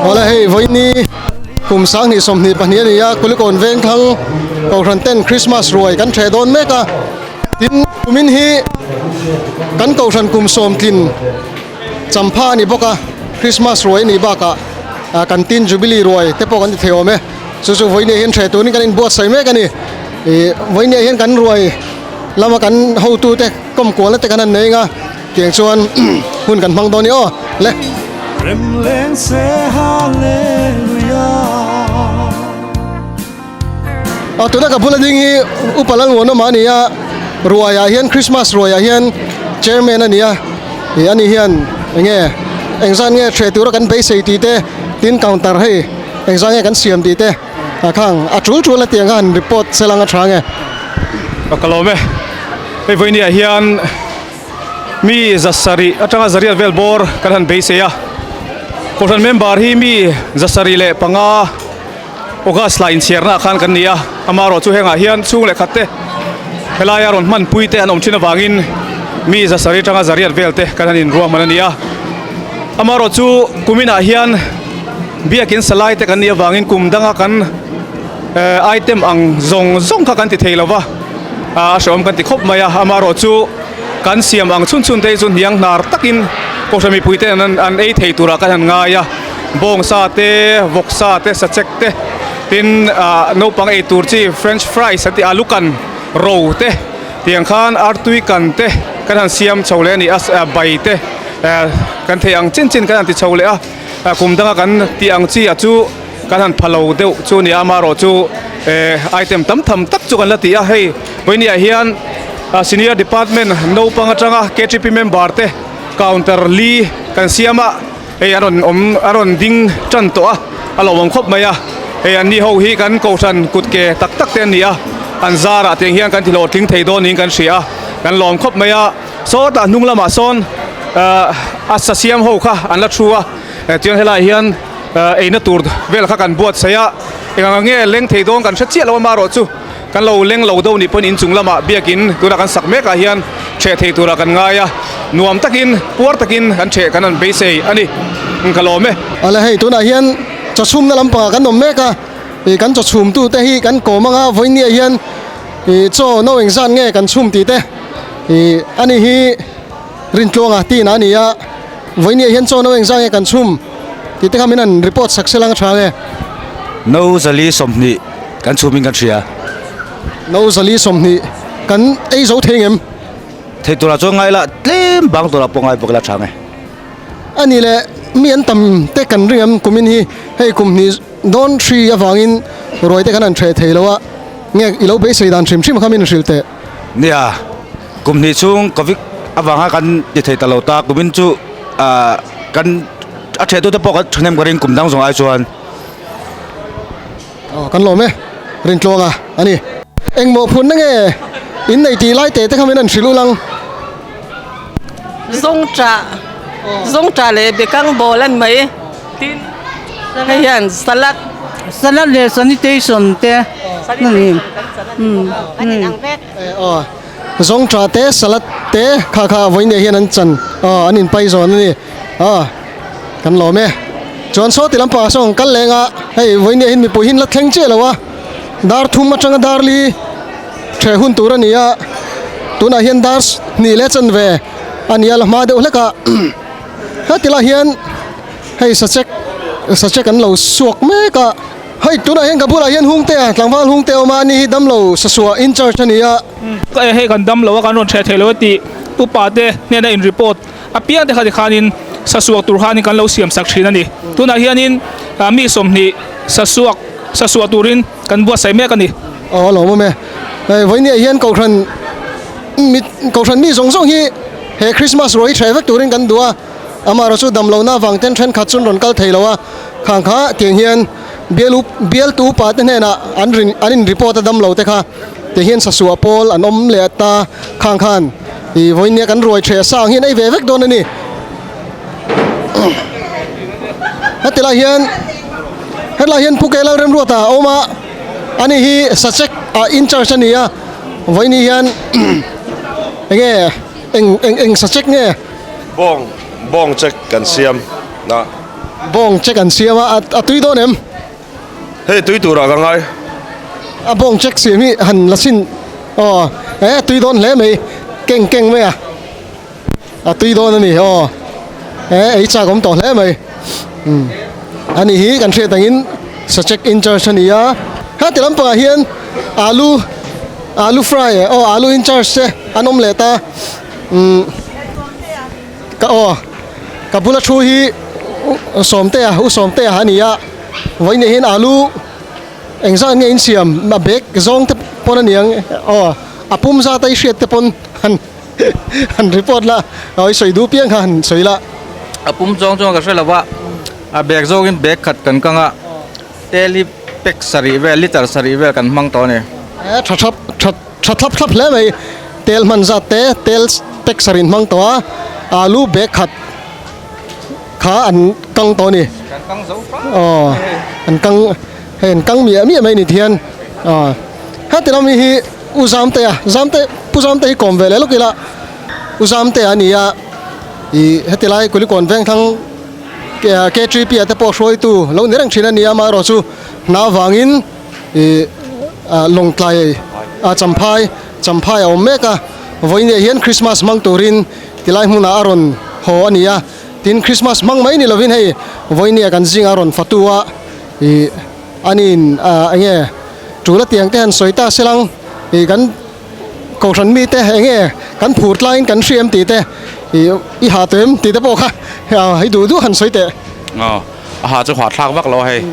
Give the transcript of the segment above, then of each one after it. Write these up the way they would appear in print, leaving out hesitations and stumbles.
Awle hei vawiini kum sanghnih 22 a ni a Kulikawn Vengthlang Kohhran ten Christmas ruai kan ṭheh dawn mek a tin kumin hi kan Kohhran kum sawmtlin champha a ni bawk a Christmas ruai a nih bakah kan tin Jubilee ruai te pawh kan ti thei awm e chu chu vawiini hian ṭheh turin kan inbuatsaih mek a ni ih vawiini ah hian kan ruai lama kan hotute kawmkualna te kan han nei ang a. Tiang chuan hun kan hmang dawn i aw le. Rem leng se Hallelujah. Aw tuna ka bula ding hi Upa Lalmuanawma a ni a, ruaiah hian Christmas ruaiah hian Chairman a ni a, ih ani hian enge engzan nge hreh tura kan beisei tih te tin counter hei engzan nge kan siam tih te ah khang a tul tul a tiang kha han report selang a tha nge. Ka lawm e, hei vawinia hian. Mi zasarih atanga zariat vel bawr kan han beisei a, Kohhran member hi mi 75 August la inchhiarna ah khan kan ni a, amaherawh chu hengah hian chhung leh khat te helaia rawn hmanpui te an awm thin avangin mi 700 atanga 800 vel te kan han inruahman a ni a, amaherawh chu kuminah hian biakin salai te kan nih avangin kum danga kan item ang zawng zawng kha kan ti thei lova. A hrehawm kan ti khawp mai a, amaherawh chu kan siam ang chhun chhun te hi chu hniang hnar takin Kohhran mipui te an ei thei turah kan han ngai a, bawngsa te, vawksa te, sachek te, tin ah naupang ei tur chi french fries an tih alu kan ro te tiang khan artui kan te kan han siam chho leh a ni a, bai te kan theih ang chin chin kan han ti chho leh a, kum danga kan tih ang chi ah chu. Kan han pha lo deuh chu nia amaherawh chu eh item tam tham tak chu kan la ti a, hei vawinia hian senior department naupang atanga ktp member te counter li kan siam a, hei an rawn awm a rawn ding tan tawh a, a lo awm khawp mai a, hei an ni ho hi kan kohhran kut ke tak tak te an ni a, an zarah tiang hian kan ti hlawhtling thei dawn niin kan hria a, kan lawm khawp mai a, sawtah hnung lamah sawn ah a sa siam ho kha an la thu a, tiang helaiah hian. Eina tur vel kha kan buatsaih a, eng ang nge leng thei dawn kan hre chiah lo a, amaherawh chu kan lo leng lo deuh nih pawhin inchung lamah biakin tunah kan sak mek ah hian ṭheh thei turah kan ngai a, nuam takin puar takin kan ṭheh kan han beisei a ni, ka lawm e. Awle hei tunah hian chawchhumna lampangah kan awm mek a, ih kan chawchhum tute hi kan kawm anga vawinia hian ih chaw no engzat nge kan chhum tih te ih ani hi Rintluanga tiin a ni a. Vawinia hian chaw no engzah nge kan chhum tih te kha min han report sak sel ang a tha nge? No 420 kan chhumin kan hria. No 420 kan ei zo thei ngem? Thei turah chuan ngai la tlem bang turah pawh ngai bawk ila tha nge? A nih leh mi an tam te kan ring em kumin hi hei kum hnih dawn hri avangin ruai te kan han hreh thei lo a, nge i lo beisei dan hrim hrim kha min hrilh teh? Nia, kum hnih chhung Covid avanga kan ti thei ta lo ta, kumin chu ah kan a ṭheh tute pawh kan ṭhahnem ka ring kum dang zawng ai chuan. Aw kan lawm e, Rintluanga a ni. Engmaw phunna nge in nei tih lai teh te kha min han hrilh ul ang. Zawngṭah, zawngṭah leh bekang bawl a ni mai. Tin, hei hian salad. Salad leh sanitation te a ni. Aw, zawngṭah te salad te kha kha vawiin hian an chan aw an inpai zawn a ni. Aw, kan lawm e. Chuan saw ti lampangah sawn kan kal leng a, hei vawiin hian mipui hi an la thleng chiah lo a, dar thum atanga dar li ṭheh hun tur a ni a, tunah hian dar hnih leh chanve a ni a, la hma deuh hlek a. Heti lai hian hei sachek sachek an lo suak mek a, hei tunah hian ka bulah hian Hungte a tlangval Hungte a awm a, ani hi damlo sasuah incharge a ni a. Hei kan damlo a kan rawn ṭheh thei lo a tih upa te hnena in report apiang te kha tikhanin sasuak tur khanin kan lo siam sak ṭhin a ni. Tunah hianin mi 20 sasuak sasuah turin kan buatsaih mek a ni. Aw a lawmawm e. Hei vawinia hian kohhran mi kohhran mi zawng zawng hi He Christmas ruai hi ṭheh vek turin kan duh a, amaherawh chu damlohna avang ten ṭhenkhat chun rawn kal thei lo a, khang kha tiang hian bial bialtu upa te hnenah an rin an in report a damlo te kha tiang hian sasuah pawl an awm leh ta khang khan ih vawinia kan ruai ṭheh sa ang hian ei ve vek dawn a ni. Heti lai hian hetlai hian Pu Keilal Remruata a awm a, ani hi sachek ah incharge a ni a, vawiini hian enge. Eng eng eng sa check nge? Bawng bawng check kan siam. Na. Bawng check an siam a, a tui dawn em? Hei tui turah ka ngai. A bawng check siam hi han la chhin aw e a tui dawn hle mai keng keng mai a a tui dawn a ni aw e ei chak awm tawh hle mai umm ani hi kan hriat angin sachek in charge a ni a heti lampangah hian alu alu fry aw alu in charge te an awm leh ta umm. Ka aw, ka bula thu hi U Sawmtea, U Sawmtea a ni a, vawiin hian alu engzat nge in siam a bag zawng te pawn a niang aw, a pum zat a i hriat te pawn han han report la, aw i sawi duh piang kha han sawi la. A pum zawng chuan ka hre lo va, a bag zawngin bag khat kan kang a, tel hi pack sarih vel, litre sarih vel kan hmang tawh a ni. Tha thap tha. Tha thlap thlap hle mai, tel hman zat te, tel texer in hmang tawh a, alu bag khat kha an kang tawh a ni. Kan kang zo fang Aw, an kang, hei an kang miah miah mai ni tihian, aw heti lam hi U Zamtea, Zamte, Pu Zamte hi kawm ve leh lawk ila, U Zamtea a ni a, ih heti lai Kulikawn Vengthlang K3P ah te pawh hruaitu lo ni reng thin a ni a, amaherawhchu hna avangin. ih ah lawngtlai ah champhai champhai a awm mek a vawiin ah hian christmas hmang turin tilai hmunah a rawn haw a ni a tin christmas hmang mai ni lovin hei vawiin ah kan zingah a rawn fatu a ih aniin ah enge tul a tiang te han sawi ta se lang ih kan kohhran mite enge kan phur tlaiin kan hriam tih te ih i ha tawh em tih te pawh kha i duh duh han sawi teh. Aw a ha chu hahthlak vak lo a hei.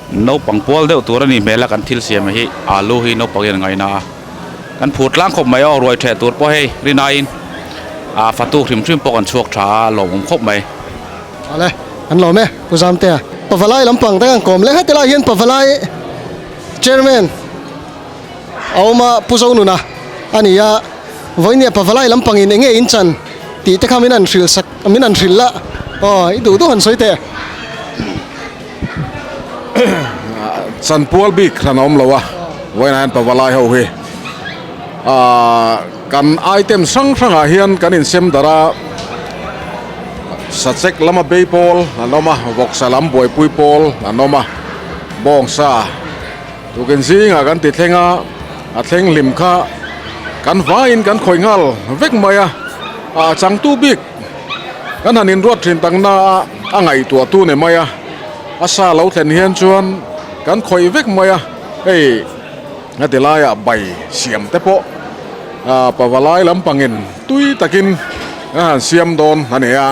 Naupang pual deuh tur a nih hmel a kan thil siam hi alu hi naupang hian a ngaina a kan phur tlang khawp mai aw ruai theh tur pawh hei rinaiin ah fatu hrim hrim pawh kan chhuak tha a lawmawm khawp mai. Awle an lawm e Pu Zamtea. Pavalai lampang te kan kawm leh heti lai hian Pavalai Chairman a awm a Pu Zonuna a ni a vawinia Pavalai lampangin eng nge in chan tih te kha min han hrilh sak min han hrilh la aw i duh duh han sawi teh. Chanpual bik hran a awm lo a, vawiinah hian pavalai ho hi ahh kan item hrang hrangah hian kan insem darh a, sachek lama bei pawl an awm a, vawksa lam buaipui pawl an awm a, bawngsa tukin zingah kan ti thleng a, a thleng hlim kha kan vaiin kan khawih nghal vek mai a, ah changtu bik. Kan han inruat thin tak na a, a ngaihtuah tu ni mai a, a sa lo thlen hian chuan kan khawih vek mai a, hei a ti laiah bai siam te pawh ah pavalai lampangin tui takin a han siam dawn a ni a,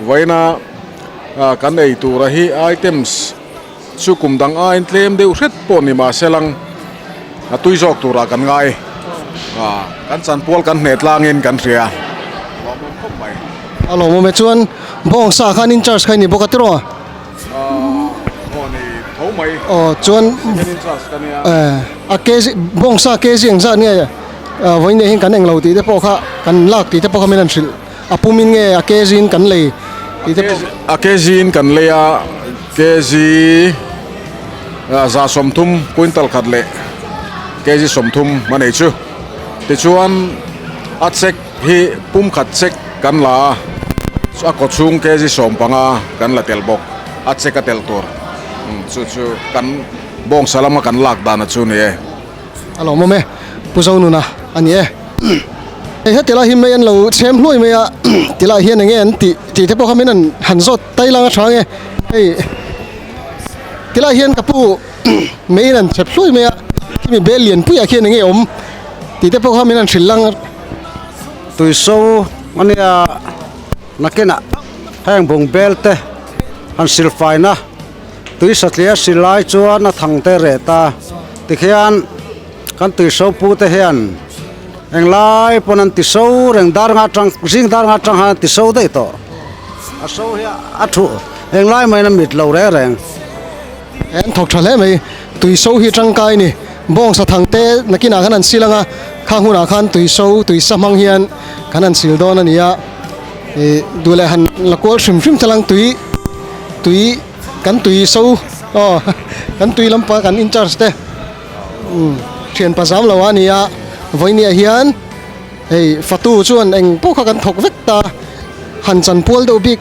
vawiina ah kan ei tura hi items chu kum dang aiin tlem deuh hret pawh ni mahse lang a tui zawk turah kan ngai ah kan chanpual kan hneh tlangin kan hria lawmawm khawp mai. A lawmawm e chuan bawng sa khan in charge kha i ni bawk a tiraw? Ah aw ni tho mai. Aw chuan Second in charge ka nia. Eh a kg bawng sa kg engzat nge ah vawiin nei hian kan englo tih te pawh kha kan lak tih te pawh kha min han hrilh. A pumin nge a kg in kan lei tih te pawh. A kg in kan lei a, kg 130 quintal khat leh kg 30 a nei chu. Tichuan a check hi pum khat check kan la a, a kaw chhung kg 15 kan la tel bawk, a check a tel tur. Chu chu kan bawngsa lama kan lak dan a chu ni e. A lawmawm e, Pu Zonuna a ni e. Hei heti lai hi mei an lo chhem hluai mai a, ti lai hian enge an tih tih te pawh kha min han han zawt tai lang a tha nge. Hei ti lai hian ka pu mei in an chhep hluai mai a, khimi bel lian puiah khian enge awm tih te pawh kha min han hrilh lang. Tuiso a nia nakinah heng bung bel te han silfaina. Tui satliah si lai chuan a thang te reh ta. Tikhian kan tui so pu te hian englai pawn an ti so reng dar nga tang zing dar nga tang han an ti so daih tawh. A so hi a thuh englai maiin a mit lo reng reng. An thawk tha hle mai. Tui so hi tangkai ni. Bawngsa thang te nakinah khan an sil ang a, khang hunah khan tui so tui sa hmang hian kan han sil dawn a ni a. Ih duh leh han la kual hrim hrim thalang tui tui kan tui so aw kan tui lampang kan in charge te umm thian pa zam lo a ni a vawinia hian hei fatu chuan eng pawh kha kan thawk vek ta han chan pual deuh bik.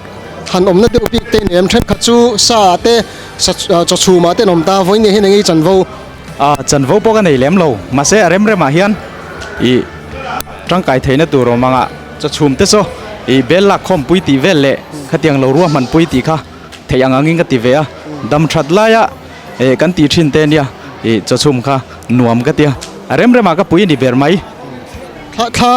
han awmna deuh bik te a ni em thenkhat chu sa te sa chaw chhumah te an awm ta vawiin ah hian eng nge chanvo Ah chanvo pawh ka nei lem lo mahse a rem remah hian ih tangkai theihna tur awm anga chaw chhum te saw ih bel lak khawmpui tih vel leh khatiang lo ruahmanpui tih kha theih ang angin ka ti ve a dam that laia eh kan tih thin te nia ih chaw chhum kha nuam ka tia a rem remah ka pui a ni ber mai. Thla thla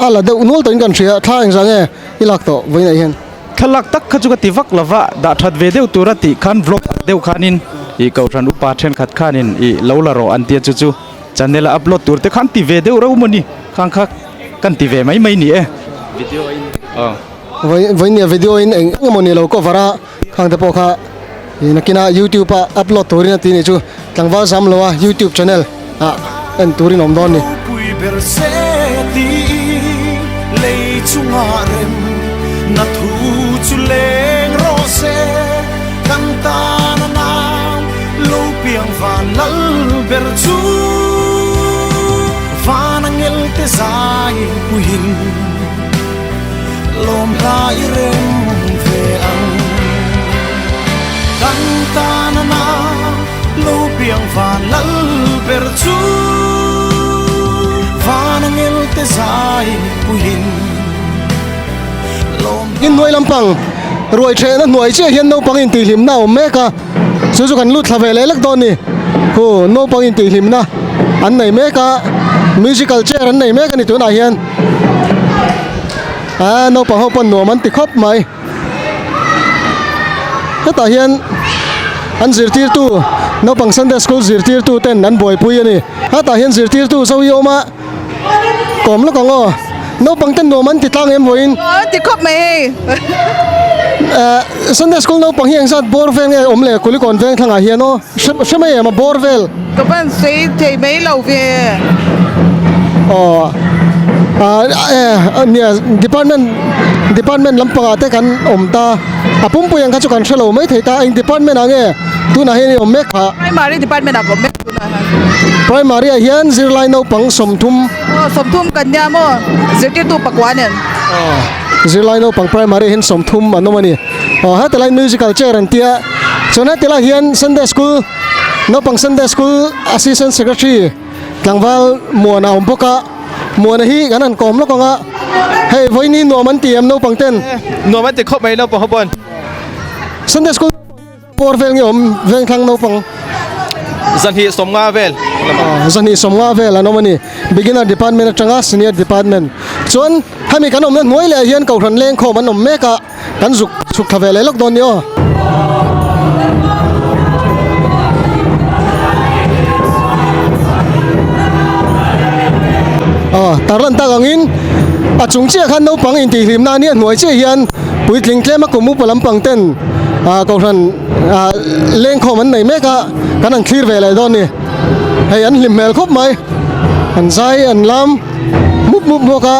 a la deuh nual tawhin kan hria thla engzah nge i lak tawh vawiinah hian. Thlalak tak kha chu ka ti vak lova dah that ve deuh tura tih khan vlog ang deuh khanin ih kohhran upa thenkhat khanin ih lo la rawh an tia chu chu channel a upload tur te khan ti ve deuh reuh maw ni khang kha kan ti ve mai mai ni e video in aw. Vawiin video in eng eng emaw ni lo cover a khang te pawh kha ih nakina youtube a upload turin a ti nih chu tlangval zam lo a youtube channel ah en turin awm dawn ni. Lawm hlai rem ve ang Kan tan a na lo piang van lal ber chu Van angel te zai puiin lawm In hnuai lampang ruai thehna hnuai chiah hian naupang intihhlimna a awm mek a, chu chu kan lut thla ve leh lek dawn a ni. Khu naupang intihhlimna an nei mek a, musical chair an nei mek a ni tunah hian. Aaa naupang ho pawn nuam an ti khawp mai. Hetah hian an zirtirtu naupang Sunday school zirtirtu ten an buaipui a ni. Hetah hian zirtirtu zo hi a awm a, kawm lawk ang aw. Naupang ten nuam an ti tlang em vawiin. Nuam an ti khawp mai hei. Aaa Sunday school naupang hi engzat bawr vel nge awm le Kulikawn veng thlangah hian aw. Hre mai em a bawr vel. Ka van sawi thei mai lo ve. Aw a nia department department lampangah te kan awm ta a pumpui ang kha chu kan hre lo mai thei ta eng department ah nge tunah hian i awm mek kha. Primary department ah ka awm mek tunah hian. Primary ah hian zirlai naupang 30. Aw 30 kan nia maw zirtirtu pakua nen. Aw zirlai naupang primary ah hian 30 an awm a ni. Aw heti lai musical chair an tia chuan heti lai hian Sunday school naupang Sunday school assistant secretary tlangval Muana a awm bawk a Muana hi kan han kawm lawk ang a hei vawiin nuam an ti em naupang ten Nuam an ti khawp mai naupang ho pawn. Sunday school pawr vel nge awm vengthlang naupang Zanhnih 50 vel. Zanhnih 50 vel an awm a ni beginner department atanga senior department chuan hemi kan awmna hnuai leh ah hian kohhran lengkhawm an awm mek a. Kan zuk chhuk thla ve leh lawk dawn ni aw. Aw tarlan tak angin a chung chiah khan naupang intihhlimna a nia hnuai chiah hian puitling tlem a kum upa lampang ten ah kohhran ah lengkhawm an nei mek a kan han thlir ve leh dawn ni. Hei an hlim hmel khawp mai an zai an lam mup mup bawk a.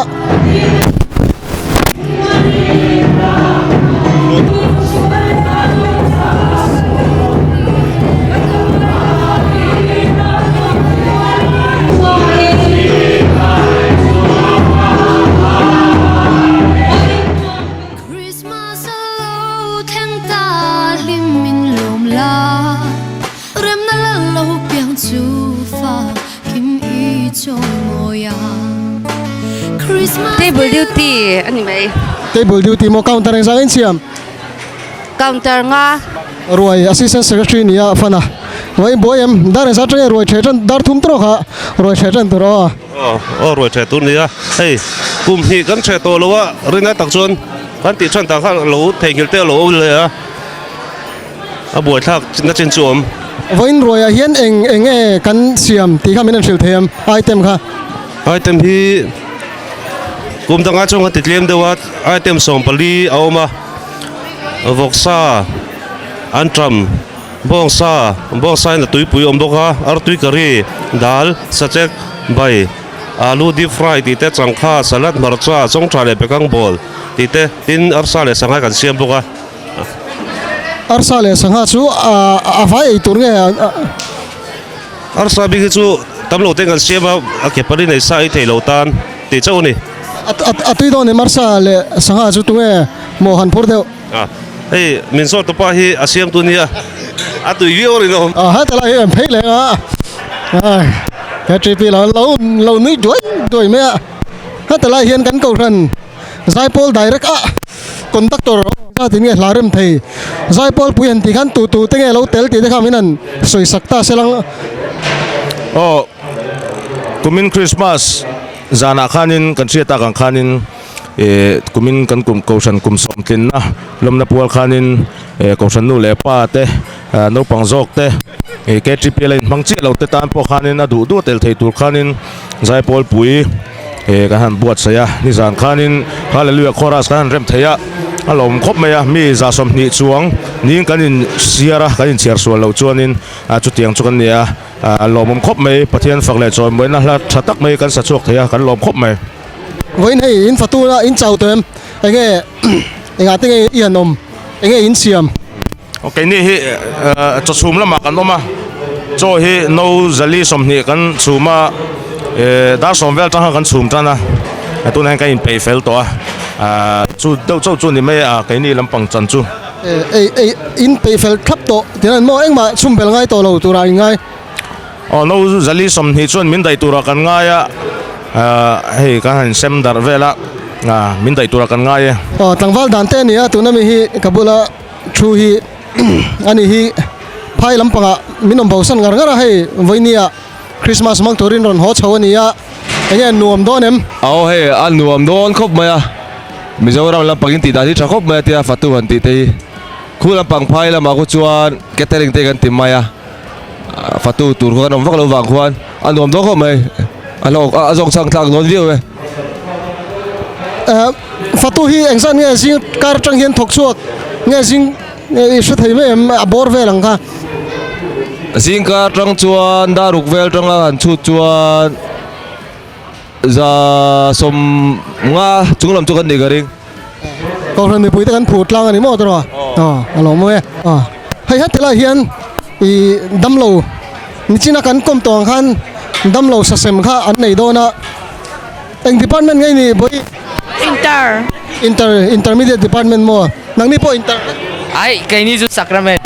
Table duty a ni mai. Table duty maw counter engzah nge in siam? Counter nga. Ruai assistant secretary nia a fan a. Ruai buai em dar engzah atang nge ruai theh tan dar thum tawk a ruai theh tan tur aw. Aw aw ruai theh tur nia hei kum hnih kan theh tawh lo a rinai tak chuan kan tih than tak kha lo theihnghilh te a lo awm leh a. A buaithlak na chin chu awm. Vawiin ruaiah hian eng eng nge kan siam tih kha min han hrilh thei em item kha? Item hi kum dangah chuan kan ti tlem deuh a, item 14 a awm a, vawksa, anṭam, bawngsa, bawngsa in a tuipui a awm bawk a, artui curry, dal, sachek, bai, alu deep fry tih te, changkha, salad, hmarcha, chawngtha leh bekang bawl tih te, tin arsa leh sangha kan siam bawk a. Arsa leh sangha chu a vai ei tur nge a. Arsa bik hi chu tam lo ten kan siam a, a ke pali nei sa ei thei lo tan tih chauh a ni. A tui dawn em arsa leh sangha chu tunge maw han phur deuh? A Hei min zawt tupa hi a siamtu nia a tui viau a rinawm. Aw heta lai hi an phei leh a, KTP lo lo lo nui duai duai mai a, heta lai hian kan kohhran zaipawl direct a conductor zat in nge hla rem thei zaipawl pui han tih khan tu tu te nge lo tel tih te kha min han sawi sak ta se lang. Aw kumin Christmas zanah khanin kan hriat tak ang khanin. Ih kumin kan kum kohhran kum sawmtlinna lawmna pual khanin ih kohhran nu leh pa te ah naupang zawk te ih ktp la inhmang chiah lo te tan pawh khanin a duh duh a tel thei tur khanin zaipawl pui ih kan han buatsaih a nizan khanin hallelujah chorus kan han rem thei a a lawm khawp mai a mi za 20 chuang niin kan in siar a kan inchhiar sual loh chuanin ah chutiang chu kan ni a ah a lawmawm khawp mai Pathian fak leh chawimawi na hla tha tak mai kan sa chhuak thei a kan lawm khawp mai. Vawiin hei in fatu a in chau tawh em? Enge engah te nge i han awm? Enge in siam? Aw keini hi chaw chhum lamah kan awm a, chaw hi no zali 20 kan chhum a, dar 10 vel atang khan kan chhum tan a, tunah hian kan inpeih fel tawh a, chu deuh chauh chu ni mai a keini lampang chan chu. Ei ei in peih fel thlap tawh tih an maw engmah chhum bel ngai tawh lo turah in ngai? Aw no zali 20 chuan min daih turah kan ngai a, hei kan han sem darh vel a, min daih turah kan ngai e. Aw tlangval dan te a ni a, tuna mi hi ka bula thu hi a ni hi phai lampangah min awm bosan ngar ngar a, hei vawinia Christmas hmang turin rawn haw chho a ni a, enge nuam dawn em? Aw hei a nuam dawn khawp mai a, Mizoram lampangin tih dan hi tha khawp mai a tia fatu han tih te hi, khu lampang phai lamah khu chuan catering te kan ti mai a. Fatu tur kha kan awm vak lo vang khuan a nuam dawn khawp mai a hlawk a zawng chhang thlak dawn viau e. Fatu hi engzat nge zing kar atang hian thawk chhuak nge zing i hre thei mai em a bawr vel ang kha. Zing kar atang chuan daruk vel atanga han chhut chuan za 50 chung lam chu kan nih ka ring. Kohhran mipui te kan phur tlang a ni maw tawh aw a lo mawi e aw hei heti lai hian ih damlo nichina kan kawm tawh ang khan damlo sasem kha an nei dawn a eng department nge ni bawi Inter Inter intermediate department maw nangni pawh inter Ai keini chu sacrament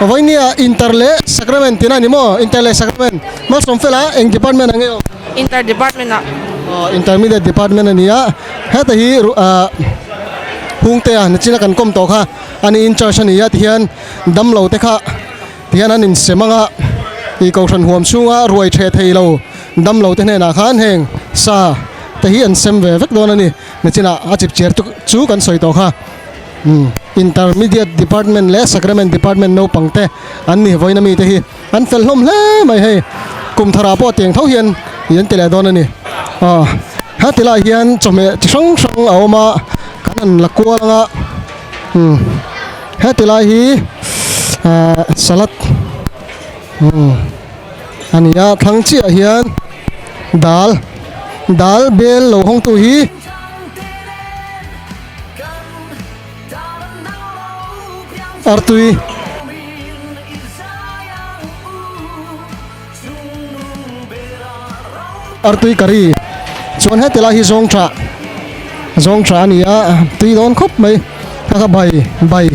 Vawinia inter leh sacrament tihna a ni maw inter leh sacrament malsawm fela eng department ang nge aw. Inter department ah. Aw intermediate department a ni a, heta hi ah Hungte a nichina kan kawm tawh kha a ni in charge a ni a tihian damlo te kha tihian an insem anga ih kohhran huam chhunga ruai theh thei lo damlo te hnenah khan heng sa te hi an sem ve vek dawn a ni nichina a chip chiar chu kan sawi tawh kha umm intermediate department leh sacrament department naupang te an ni vawiin ami te hi. An fel hlawm hle mai hei kum thar ah pawh tiang tho hian ih an ti leh dawn a ni. Aw heti lai hian chawhmeh chi hrang hrang a awm a kan han la kual ang a umm heti lai hi ahh salad umm a ni a thlang chiah hian dal dal bel lo hawng tu hi. Artui. Artui curry chuan heti lai hi zawng tha zawng tha a ni a tui dawn khawp mai kha kha bai bai.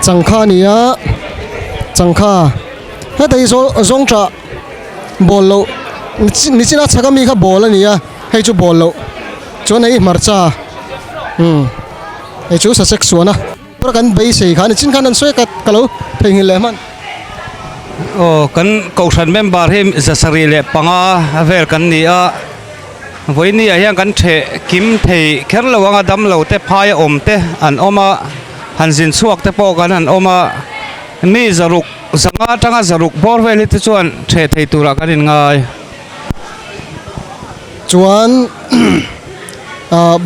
Changkha a ni a changkha heta hi zaw zawng tah ball loh nichina chhak ami kha ball a ni a hei chu ball loh chuan hei hmarcha umm hei chu sasek suan a tura kan beisei kha nichin khan an sawi a ka lo theihnghilh leh hman. Aw kan kohhran member hi 705 vel kan ni a. Vawinia hian kan theh kim thei kher lo anga damlo te phaia awm te an awm a, han zin chhuak te pawh kan han awm a, mi 600 500 atanga 600 bawr vel hi te chuan theh thei turah kan inngai. Chuan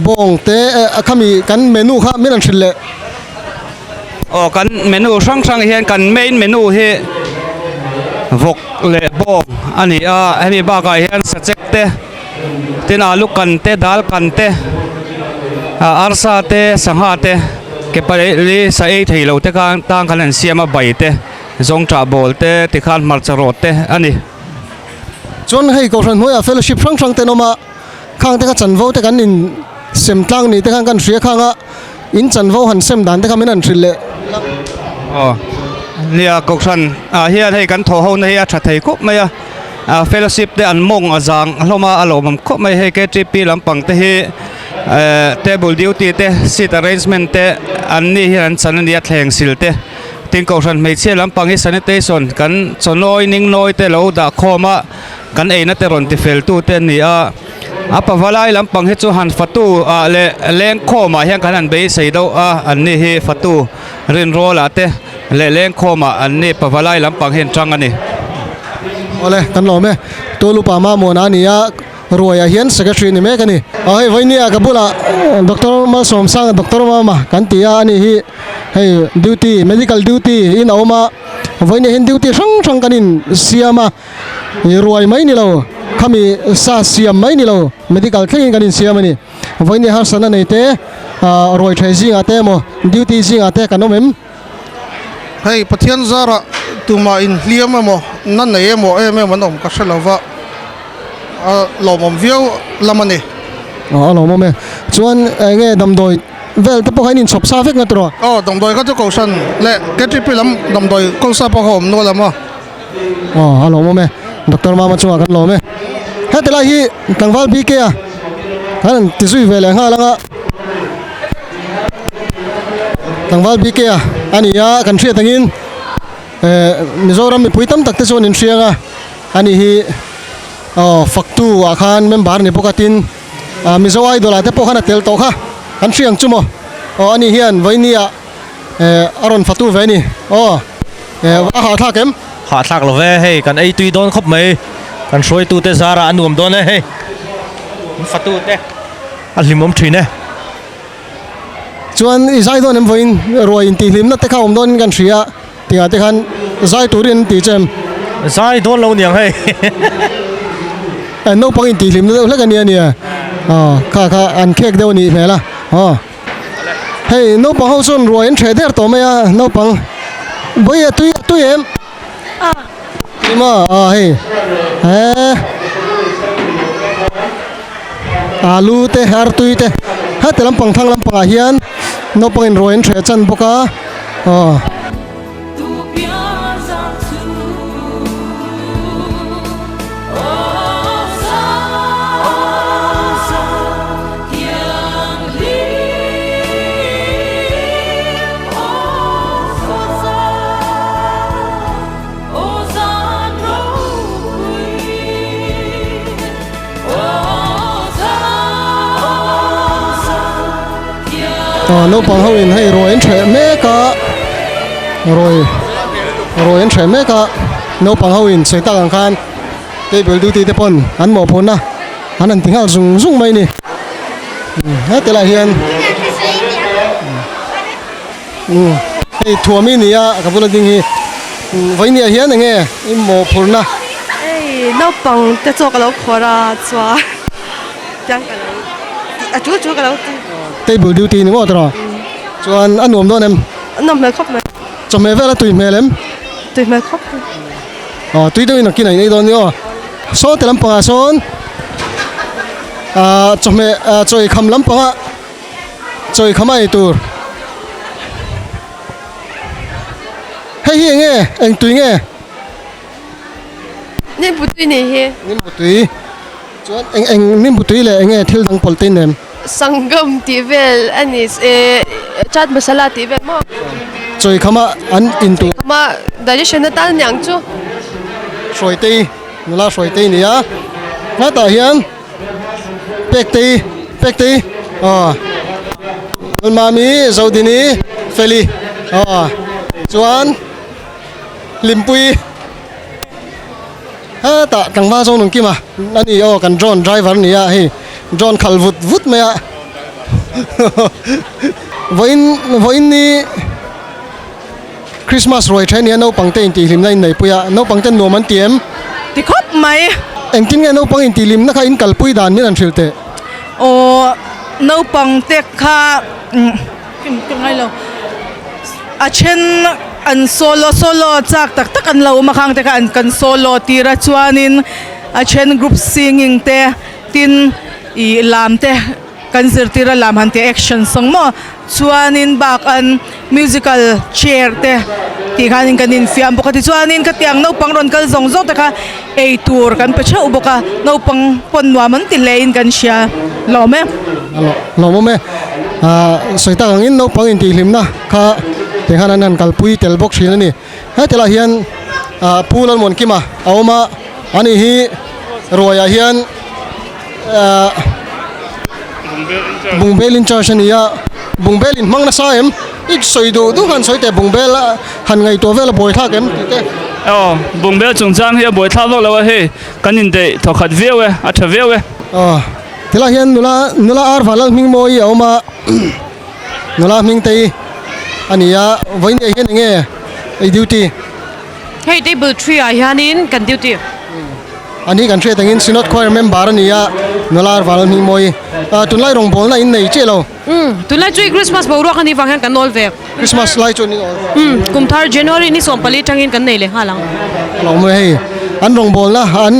bawng te khami kan menu kha min han hrilh leh. Aw kan menu hrang hrang hian kan main menu hi vawk leh bawng a ni a hemi bakah hian sachek te tin alu kan te dal kan te ah arsa te sangha te ke pali sa ei thei lo te khan tang khan an siam a bai te zawngṭah bawl te tikhan hmarcha rawt te a ni. Chuan hei Kohhran hnuaiah fellowship hrang hrang te an awm a, khang te kha chanvo te kan in sem tlang ni te khan kan hria khang a, in chanvo han sem dan te kha min han hrilh leh la. Aw nia Kohhran ah hian hei kan thawh ho na hi a tha thei khawp mai a, ah fellowship te an mawng a zang hlawm a, a lawmawm khawp mai hei KTP lampang te hi eh table duty te seat arrangement te an ni hian an chan a nia thleng sil te. Tin Kohhran hmeichhia lampang hi sanitation kan chawnawi ning nawi te lo dah khawm a, kan eina te rawn ti fel tu te an ni a. A pavalai lampang hi chu han fatu ah leh lengkhawm ah hian kan han beisei deuh a, an ni hi fatu rinrawl ah te leh lengkhawm ah an ni pavalai lampang hi an tang a ni. Awle, kan lawm e. Tulupa Mamawna a ni a. Ruaiah hian secretary ni mek a ni. Aw hei Vainia ka bulah Doctor Malsawmsanga Doctor Mama kan ti a ani hi hei duty medical duty in a awm a Vainia hian duty hrang hrang kan in siam a ih ruai mai ni lo khami sa siam mai ni lo medical thlengin kan in siam a ni Vainia harsatna nei te ah ruai thei zingah te emaw duty zingah te kan awm em. Hei Pathian zarah tumah inhliam emaw na nei emaw em em an awm ka hre lo va, a lawmawm viau lam a ni. Aw a lawmawm e. Chuan eng nge damdawi vel te pawh kha in inchhawp sa vek na tur aw? Aw damdawi kha chu Kohhran leh KTP lam damdawi kawlsa pawh kha awm nual em aw. Aw a lawmawm e. Doctor Mama chungah kan lawm e. Heti lai hi tlangval BK a kan han ti zui ve leh nghal ang a. Tlangval BK a a ni a kan hriat angin eh Mizoram mipui tam tak te chuan in hriang a ani hi aw faktu ah khan member ni bawk a tin ah Mizo Idol ah te pawh khan a tel tawh kha kan hriang chu maw aw ani hian vawiini ah eh a rawn fatu ve a ni aw eh a hahthlak em? Hahthlak lo ve hei kan ei tui dawn khawp mai kan hruaitu te zarah a nuam dawn e hei fatu te. A hlimawm thin e. Chuan i zai dawn em vawiin ruai intihhlimna te kha awm dawnin kan hria a, tingah te khan zai turin an ti che em? Zai dawn lo niang hei. Eh naupang intihhlimna deuh hlek a nia nia. Aw kha kha an khek deuh a nih hmel a. Aw hei naupang ho chuan ruai an hreh der tawh mai a naupang vawi a tui a tui em? Tui maw? Aw hei he alu te artui te heti lampang thlang lampangah hian naupang in ruai an hreh chan bawk a aw. Aw naupang ho in hei ruai an hreh mek a ruai ruai an hreh mek a naupang ho in sawi tak ang khan table duty te pawn an mawhphurhna an han ti nghal zung zung mai a ni heti lai hian. Umm hei thuam i ni a ka bula ding hi vawinia hian eng nge i mawhphurhna. Hei naupang te chaw ka lo khawr a chuan tiang ka lo a tul tul ka lo ti. Table duty ni maw tawh chuan a nuam dawn em? A nuam hmel khawp mai. Chawhmeh vel a tui hmel em? Tui hmel khawp mai. Aw tui deuhin a kinah in ei dawn ni aw. Saw te lampangah sawn ah chawhmeh ah chaw eikham lampangah. Chawi kha mai tur. Hei hi enge? Eng tui nge? Nimbu tui ni hi. Nimbu tui. Chuan eng eng nimbu tui leh enge thil dang pawlh te in nem? Sangam tih vel a ni e chaat masala tih vel maw? Chawi khama an in tur. Chawi khama digestion atan aniang chu. Hruaitei, nula hruaitei ni a. Hetah hian. Pektei Pektei aw Lalmami Zodini Feli aw chuan Hlimpui hetah tlangval zawng nung kima a ni aw kan drone driver a ni a hei drone khalh vut vut mai a vawiin vawiin ni Christmas ruai then hian naupang te intihhlimna in neipui a, naupang ten nuam an ti em? Ti khawp mai. Engtin nge naupang intihhlimna kha in kalpui dan min an hrilh teh? Aw, naupang te kha kim ka ngai lo. A then an solo solo chak tak tak an lo awm a khang te kha an kan solo tir a chuanin. a then group singing te tin ih lam te kan zirtir a lam han tih action song maw chuanin bak an musical chair te tih khanin kan infiam bawk a tichuanin khatiang naupang rawn kal zawng zawng te kha ei tur kan pe theuh bawk a naupang pawn nuam an ti hle in kan hria lawm e. Lawmawm e. Ahh sawi tak angin naupang intihhlimna kha tikhan an han kalpui tel bawk thin a ni. Hetilai hian ahh Pu Lalmuankima a awm a, ani hi ruaiah hian ahh Bungbel in charge a ni a, Bungbel in hmang nasa em? I sawi duh duh han sawi teh Bungbel han ngaihtuah vel a buaithlak em tih te. Aw, Bungbel chungchang hi a buaithlak vak lo a hei, kan indaih thawkhat viau e, a tha viau e. Aw, tilai hian nula nula ar vanlal hming mawi a awm a, nula hming te hi a ni a, vawiin hian enge i duty? Hei table tree ah hianin kan duty. Ani kan hriat angin Synod Choir member a ni a, nula Val Hmingmawi. Tunlai rawngbawlna in nei chiah lo. Umm, tunlai chu i Christmas boruak a nih vang hian kan awl ve. Christmas lai chu an in awl ve. Umm, kum thar January ni 14 tangin kan nei leh nghal ang. A lo mawi hei. An rawngbawlna an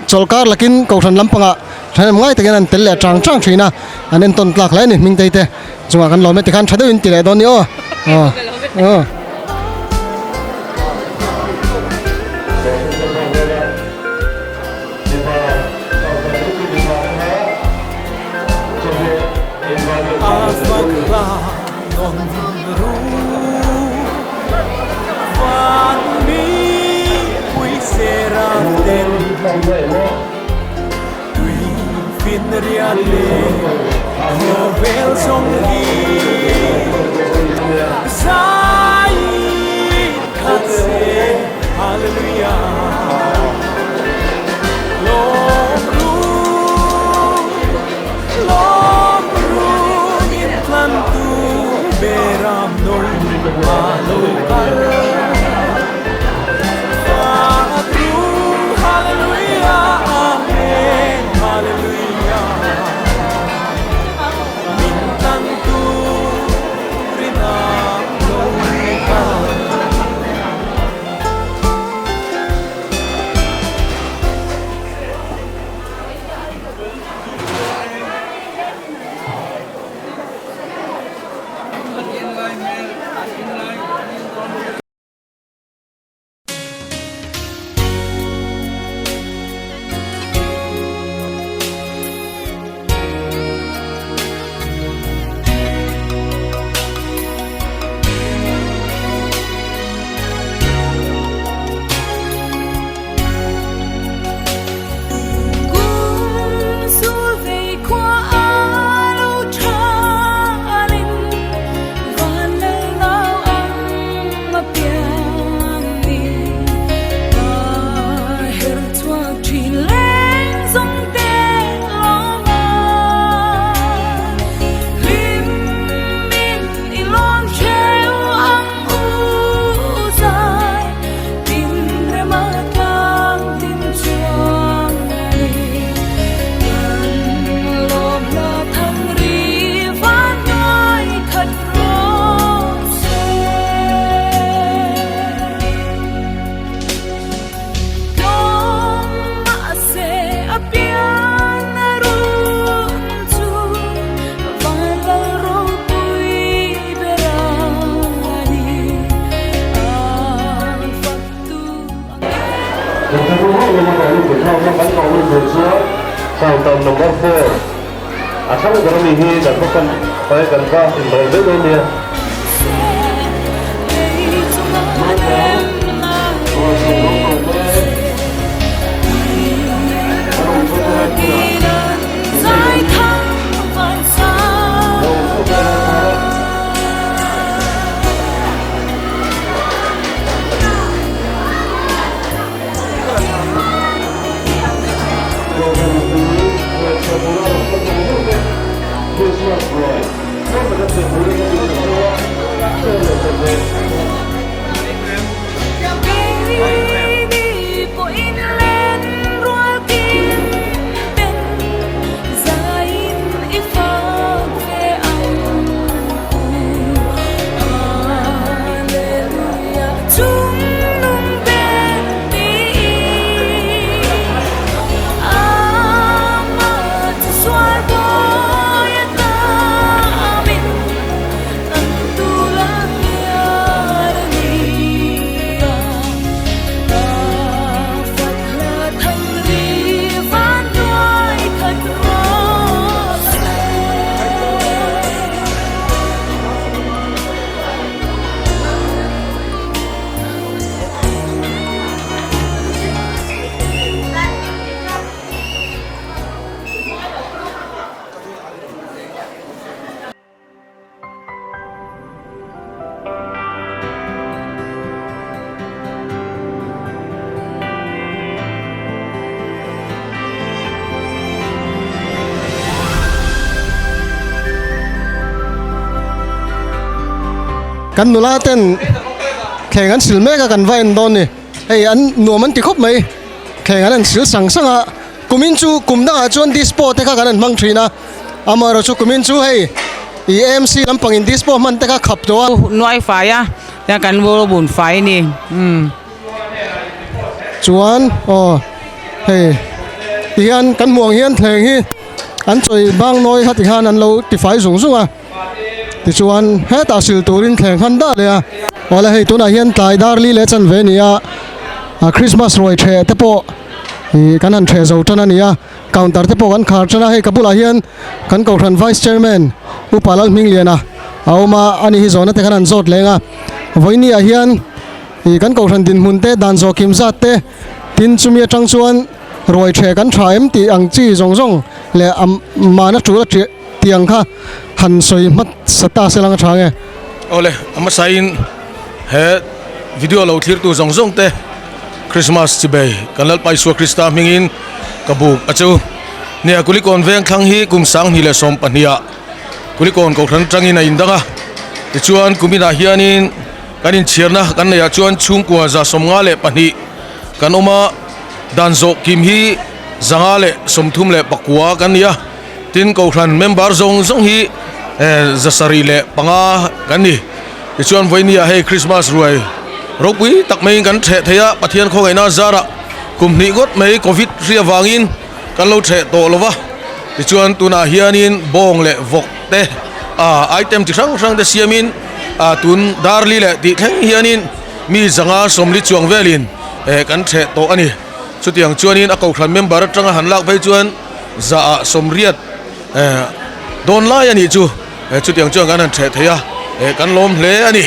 chawlhkar lakin Kohhran lampangah thahnem ngai takin an tel leh chang chang thin a, an entawn tlak hle a ni Hmingtei te. Chungah kan lawm e tikhan tha deuhin ti leh dawn ni aw. Aw. Kan nula ten thleng an sil mek a kan va en dawn ni. Hei an nuam an ti khawp mai. Thleng an han sil sang sang a. Kumin chu kum dangah chuan dispo te kha kan han hmang thin a. Amaherawhchu chu kumin chu hei i AMC lampang in dispo hman te kha khap tawh a. Nuai fai a, tiang kan bun fai a ni. Umm. Chuan aw hei tihian kan hmuh ang hian thleng hi an chawi bang nawi kha tikhan an lo tifai zung zung a tichuan hetah sil turin thleng khan dah leh a awle hei tunah hian tlai dar li leh chanve a ni a ah Christmas ruai theh te pawh ih kan han theh zo tan a ni a counter te pawh kan khar tan a hei ka bulah hian kan kohhran vice chairman upa Lalhmingliana a awm a ani hi zawhna te khan an zawt leng a vawiini ah hian. Ih kan kohhran dinhmun te dan zawh kim zat te tin chumi atang chuan ruai theh kan tha em tih ang chi zawng zawng leh a mahna tul a tih ang kha han sawi hmat sa ta se lang a tha nge. Awle, a hmasain he video lo thlirtu zawng zawng te Christmas chibei kan Lalpa Isua Krista hmingin ka buk a chu. Nia Kulikawn veng thlang hi kum 2012 ah Kulikawn kohhran atangin a indang a, tichuan kuminah hianin Kan inchhiarna kan neihah chuan chhungkua 152 kan awm a, dan zawh kim hi 139 kan ni a, tin Kohhran member zawng zawng hi 75 kan ni. Tichuan vawinia hei Krismas ruai ropui tak maiin kan theh thei a, Pathian khawngaihna zarah kum hnih ngawt mai Covid hri avangin kan lo theh tawh lo va, tichuan tunah hianin bawng leh vawk te item chi hrang hrang te siamin ah tun darli leh tih thleng hianin mi zanga sawmli chuang velin eh kan theh tawh a ni chutiang chuanin a kohhran member atanga han lak phei chuan za ah sawmriat eh dawn lai a nih chu eh chutiang chuan kan han theh thei a eh kan lawm hle a ni.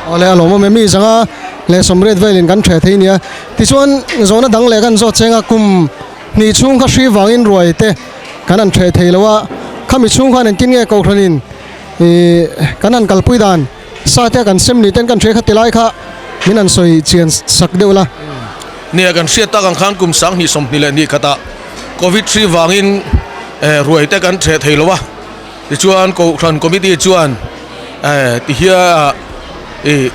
Awle a lawm awm e mi zanga leh sawmriat velin kan theh thei nia tichuan zawhna dang leh kan zawt cheng a kum hnih chhung kha hri vangin ruai te kan han theh thei lo a khami chhung khan engtin nge kohhranin Ih kan han kalpui dan sa te kan sem ni ten kan hria kha ti lai kha min han sawi chian sak deuh la. Nia kan hriat tak ang khan kum 2021 khatah Covid hri vangin ruai te kan theh thei lo a, tichuan Kohhran Committee chuan tihia ih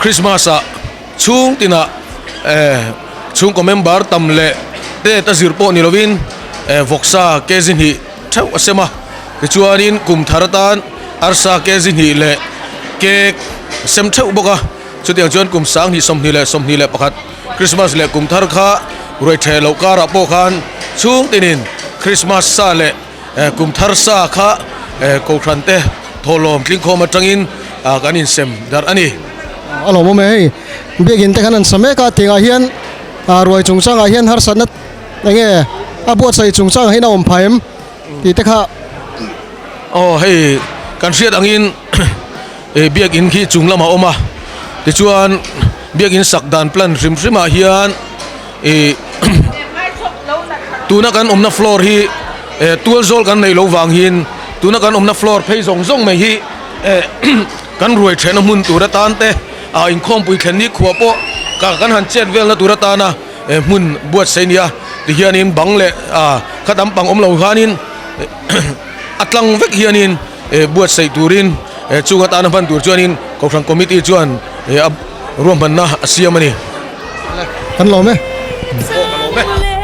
Christmas ah chhung tinah chhungkaw member tam leh tet a zir pawh ni lovin vawksa kg hnih theuh a sem a. Tichuanin kum thar atan arsa kg hnih leh cake sem theuh bawk a, chutiang chuan kum 2021 Christmas leh kum thar kha ruai theh loh karah pawh khan chhung tinin Christmas sa leh kum thar sa kha kohhran te thawhlawm tlingkhawm atangin kan insem darh a ni. A lawmawm e hei, biakin te khan an sa mek a, tingah hian ruai chungchangah hian harsatna eng nge a buatsaih chungchangah hian a awm phah em? Tih te kha. Aw hei kan hriat angin eh biakin khi chung lamah a awm a tichuan biakin sak dan plan hrim hrimah hian ih tuna kan awmna floor hi eh tual zawl kan neih loh vang hian tuna kan awmna floor phei zawng zawng mai hi eh kan ruai thehna hmun tur atan te ah inkhawmpui thlen ni khuah pawh kan han chet velna tur atana. He hmun buatsaih a ni a tihianin bang leh ah kha tam pang awm lo hianin a tlang vek hianin eh buatsaih turin eh chung atana hman tur chuanin kohhran committee chuan eh a ruahmanna a siam a ni. Kan lawm e. Aw ka lawm e.